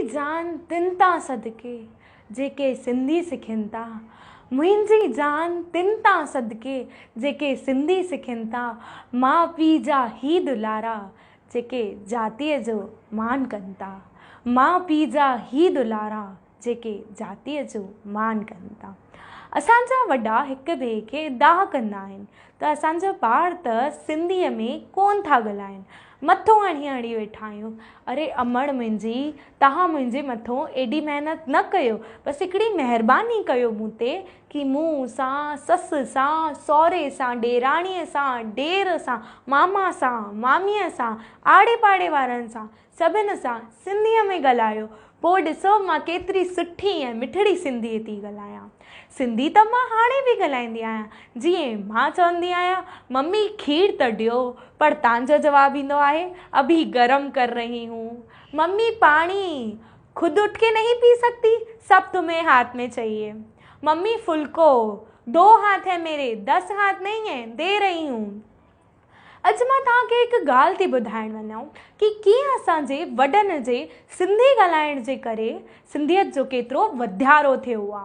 منهنجي جان تن تان صدقي، جيڪي سنڌي سکن ٿا. منهنجي جان تن تان صدقي، جيڪي سنڌي سکن ٿا. ماء پيء جا هي دلارا، جيڪي جاتيء جو مان ڪن ٿا. ماء پيء جا هي دلارا، جيڪي جاتيء جو مان ڪن ٿا. اسان جا وڏا هڪ ٻئي کي دانهن ڪندا آهن ته اسان جا ٻار ته سنڌيء ۾ ڪونه ٿا ڳالهائين. مٿو هڻي هڻي ويٺا آهيون. اري امڙ منهنجي، توهان منهنجي مٿو ايڏي محنت نه ڪيو، بس هڪڙي مهرباني ڪيو مون تي ڪي مون سان، سس سان، سهري سان، ڏيراڻيء سان، ڏير سان، ماما سان، ماميء سان، آڙي پاڙي وارن سان، سڀن سان سنڌيء ۾ ڳالهايو، پوء ڏسو مان ڪيتري سٺي ۽ مٺڙي سنڌي ٿي ڳالهايان. سنڌي ته مان هاڻي به ڳالهائيندي آهيان. جيئن مان چوندي آهيان، ممي کير ته ڏيو، پر تان جو جواب ايندو آهي، اڀي گرم ڪر رهي هون. ممي پاڻي خود اٺ ڪي نهين پي سڪتي، سب تمهين هاٿ ۾ چاهيي. ممي ڦلڪو، دو هاٿ هين ميري، دس هاٿ نهين هين، the رهي هون. اڄ مان توهان کي هڪ ڳالهه ٿي ٻڌائڻ وڃان ڪي ڪيئن اسان جي وڏن جي سنڌي ڳالهائڻ جي ڪري سنڌيت جو ڪيترو وڌيارو ٿيو آ.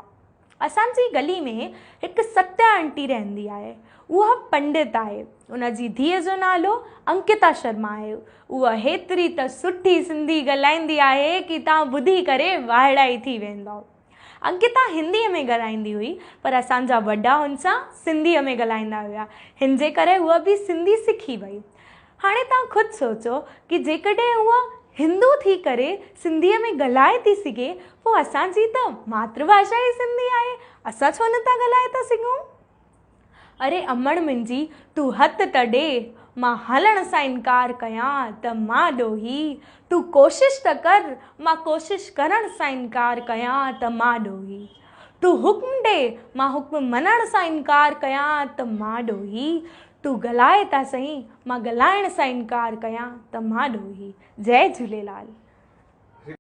اسان جي گلي ۾ هڪ ستيا آنٽي رهندي آهي اها پنڊت آهي ان جي ڌيء جو نالو انڪتا شرما آهي اها هيتري ته سٺي سنڌي ڳالهائيندي آهي ڪي توهان ٻڌي ڪري وائڙائي ٿي ويندؤ. انڪتا هنديء ۾ ڳالهائيندي هئي پر اسان جا وڏا هن سان سنڌيء ۾ ڳالهائيندا هيا. هن جي ڪري هوء به سنڌي سکي وئي. هاڻي توهان خود سوچو ڪي جيڪڏهن هوء هندو ٿي ڪري سنڌيء ۾ ڳالهائي ٿي سگهي پوء اسان جي ته ماتر ڀاشا ئي سنڌي آهي اسان ڇو نه ٿا ڳالهائي ٿا سگهون؟ اري امڙ منهنجي تون هٿ ته ڏي، مان هلڻ سان انڪار ڪيان ته مان ڏوهي، تون ڪوشش ته ڪر، مان ڪوشش ڪرڻ سان انڪار ڪيان ته مان ڏوهي، تون حڪم ڏي، مان حڪم مڃڻ سان انڪار ڪيان ته مان ڏوهي، تون ڳالهائي ته سهين، مان ڳالهائڻ سان انڪار ڪيان ته مان ڏوهي. جئي جهوليلال.